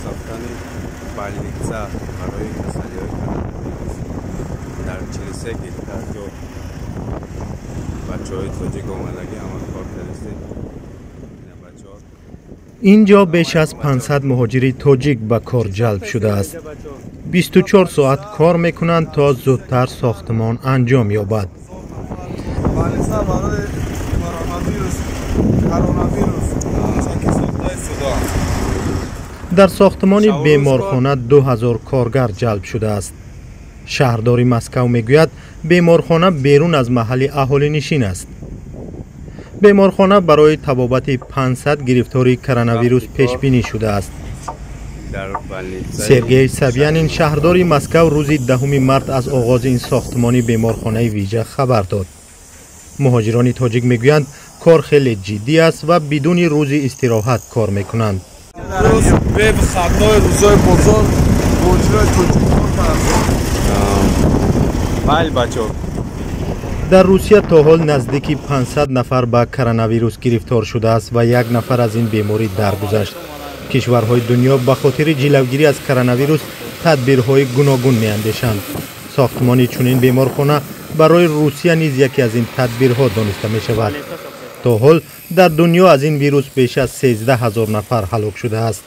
Сохтани больница барои касалиҳои коронавирус дар 43 гектар ҷо бачаҳои тоҷик омадагӣ, ҳама кор кардастем. Ин ҷо беш аз 500 муҳоҷири тоҷик ба кор ҷалб шудааст. 24 соат кор мекунанд, то зудтар сохтмон анҷом ёбад. Больница барои коронавирус сохтаи суда. Дар сохтмони беморхона 2000 коргар ҷалб шудааст. Шаҳрдори Москав мегӯяд, беморхона берун аз маҳалли аҳолинишин аст. Беморхона барои табобати 500 гирифтори коронавирус пешбинӣ шудааст. Сергей Собянин, шаҳрдори Москав, рӯзи 10 март аз оғози ин сохтмони беморхонаи вижа хабар дод. Муҳоҷирони тоҷик мегӯянд, кор хеле ҷиддӣ аст ва бидуни рӯзи истироҳат кор мекунанд. Рӯз бе выходной, рӯзои бозор муҳоҷирои тоҷик кор карданд. Майли, бачаҳо. Дар Русия то ҳол наздики 500 нафар ба коронавирус гирифтор шудааст ва як нафар аз ин беморӣ даргузашт. Кишварҳои дунё ба хотири ҷилавгирӣ аз коронавирус тадбирҳои гуногун меандешанд. Сохтмони чунин беморхона барои Русия низ яке аз ин тадбирҳо дониста мешавад. То ҳол дар дунё аз ин вирус беш аз 13 000 нафар ҳалок шудааст.